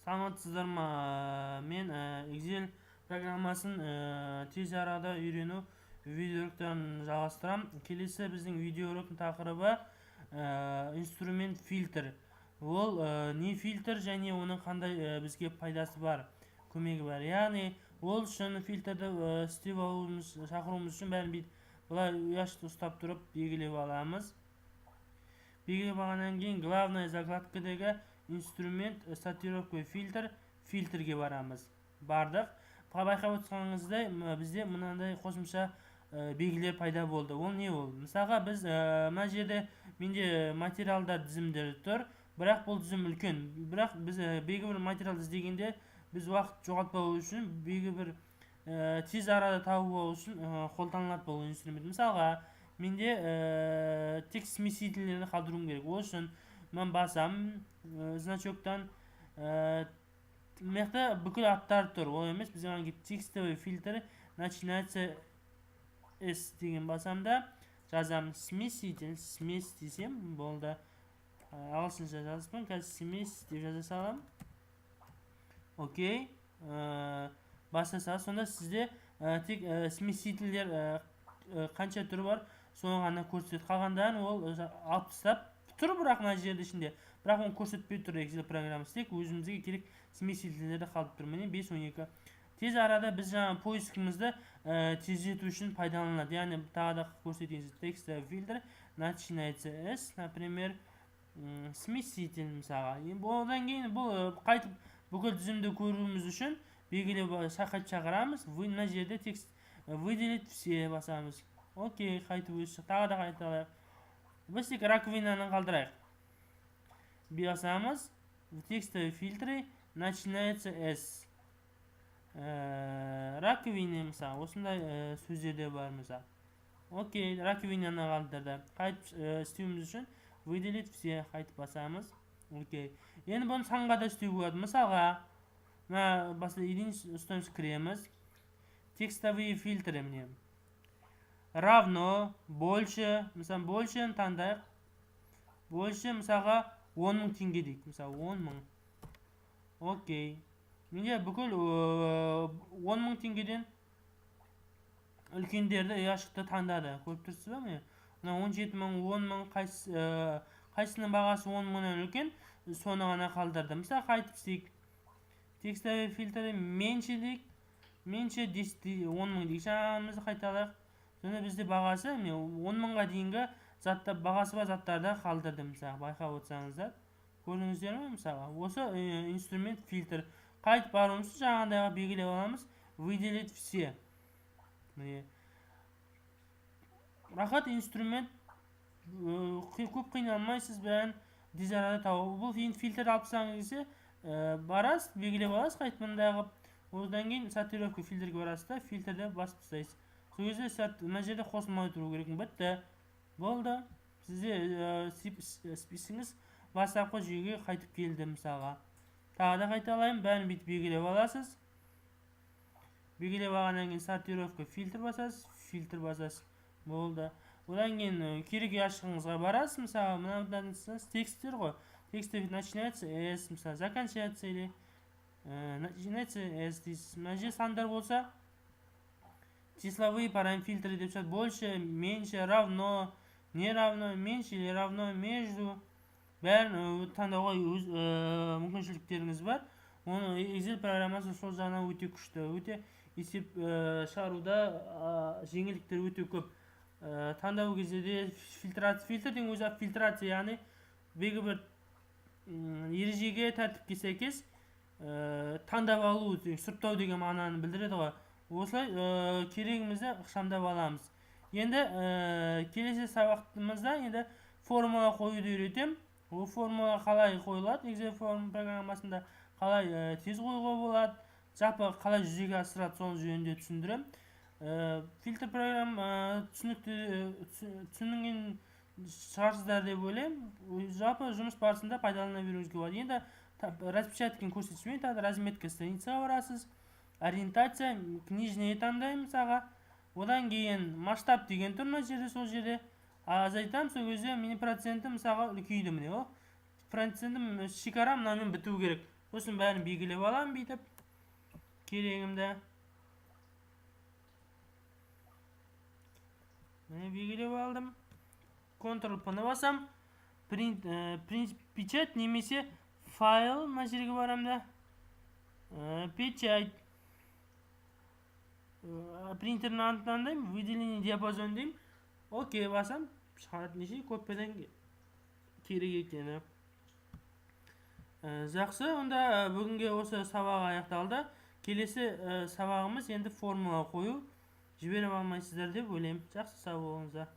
Саламатсыздар ма? Мен Excel программасын тез арада үйрену видеоуроктарын жалғастырамын. Келесі біздің видеоуроктың тақырыбы инструмент фильтр. Ол не фильтр және оның қандай бізге пайдасы бар, көмегі бар? Яғни ол үшін фильтрді істеп алуымыз, шақыруымыз үшін бәрін бүйтіп былай ұяшықты ұстап тұрып белгілеп аламыз. Белгілеп алғаннан кейін главная закладкадағы инструмент, сортировка, фильтр, фильтрге барамыз. Бардық. Байқап отырғаныңыздай, бізде мынандай қосымша белгілер пайда болды. Ол не? Ол мысалға, біз мына жерде менде материалдар тізімдері тұр, бірақ бұл тізім үлкен. Бірақ біз белгілі бір материалды іздегенде, біз уақыт жоғалтпау үшін, белгілі бір тез арада тауып алу үшін қолданылады бұл инструмент. Мысалға, менде тек смесительдерді қалдыруым керек. Ол үшін мен басамын значоктан. Мына жақта бүкіл аттар тұр, ол емес, бізге текстовый фильтр, начинается с деген басамын да, жазамын смеситель, смесь десем болды. Ағылшынша жазыппын, қазір смесь деп жаза саламын. Окей, баса саласыз. Сонда сізде тек смесительдер қанша түрі бар, соны ғана көрсетеді. Қалғандарын ол алып тастап тұр, бірақ мына жерде ішінде, бірақ оны көрсетпей тұр Excel программасы. Тек өзімізге керек смесительдерді қалып тұр. Міне, 5, 12. Тез арада біз жаңа поискімізді тездету үшін пайдаланылады. Яғни тағы да көрсетейін: текстовый фильтр, начинается с, например, смеситель мысалға. Енді одан кейін бұл қайтып бүкіл тізімді көруіміз үшін белгілеп қайтып шақырамыз. Вы мына жерде текст, выделить все басамыз. Окей, қайтып өзі. Тағы да қайталайық. Біз тек раковинаны қалдырайық. Басамыз в текстовые фильтры, начинается с раковина, мысалы, осындай сөздер де бар, мысалы. Окей, раковинаны қалдырды. Қайтып істеуіміз үшін выделить все, қайтып басамыз. Окей, енді бұны санға да істеуге болады. Мысалға, мына баста единица ұстаймыз, кіреміз текстовые фильтры, міне, равно, больше. Мысалы, больше таңдайық. Больше, мысалға, 10 000 теңге дейік, мысалы, 10 000. Окей, менде бүкіл 10 000 теңгеден үлкендерді ұяшықты таңдады. Көріп тұрсыз ба? Міне, мына 17 000, 10 000, қайсысының бағасы 10 мыңнан үлкен, соны ғана қалдырды. Мысалы, қайтып істейік: текстовый фильтрі, меньше дейік, меньше 10 000 дейік. Жаңағымызды қайталайық. Сонда бізде бағасы, міне, 10 мыңға дейінгі затта бағасы бар заттарды қалдырды. Мысалы, байқап отырсаңыздар, көрдіңіздер ме? Мысалға, осы инструмент фильтр. Қайтып баруымыз үшін жаңағындайға белгілеп аламыз, выделить все. Міне, рахат инструмент, көп қиналмайсыз, бәрін тез арада тауып. Бұл енді фильтр алып тастағыңыз келсе, барасыз, белгілеп аласыз қайтып мындай қылып. Одан кейін сортировка, фильтрге барасыз да, фильтрді басып тастайсыз. Сол кезде мына жерде қосылмай тұру керек. Бітті, болды. Сізде списогіңіз бастапқы жүйеге қайтып келді. Мысалға, тағы да қайталаймын: бәрін бүйтіп белгілеп аласыз. Белгілеп алғаннан кейін сортировка, фильтр басасыз, фильтр басасыз, болды. Одан кейін керек ұяшығыңызға барасыз. Мысалы, мына тексттер ғой, тексті начинается с, мысалы, заканчивается или начинается с дейсіз. Мына жерде сандар болса, числовые параметры деп шығады: больше, меньше, равно, не равно, меньше или равно, между. Бәрін таңдауға өз мүмкіншіліктеріңіз бар. Оны Excel программасы сол жағынан өте күшті, өте есеп шығаруда жеңілдіктер өте көп. Таңдау кезде де фильтрация, фильтрдің өзі фильтрация, яғни белгілі бір ережеге, тәртіпке сәйкес таңдап алу, сұрыптау деген мағынаны білдіреді ғой. Осылай керегімізді ықшамдап аламыз. Енді келесі сабағымызда енді формула қоюды үйретемін. Ол формула қалай қойылады, Excel форм программасында қалай тез қоюға болады, жалпы қалай жүзеге асырады, сол жөнінде түсіндіремін. Фильтр программа түсінікті, түсінген шығарсыздар деп ойлаймын. Жалпы жұмыс барысында пайдалана беруіңізге болады. Енді распечатканы көрсетіп жіберейін тағы да. Разметка страницаға барасыз, ориентация книжный таңдаймын, мысалға. Одан кейін масштаб деген тұр мына жерде, сол жерде азайтамын. Сол кезде менің процентім, мысалға, үлкейді. Міне, о, процентім, шекара мынамен біту керек. Сосын бәрін белгілеп аламын бүйтіп керегімді. Міне, белгілеп алдым. Ctrl P-ны басам. Print, print, печать немесе файл, мына жерге барамын да, печать. Принтердің атын таңдаймын, выделение диапазон деймін. Окей басам, шығады неше копиядан керек екені. Жақсы, онда бүгінге осы сабақ аяқталды. Келесі сабағымыз енді формула қою. Жіберіп алмайсыздар деп ойлаймын. Жақсы, сау болыңыздар.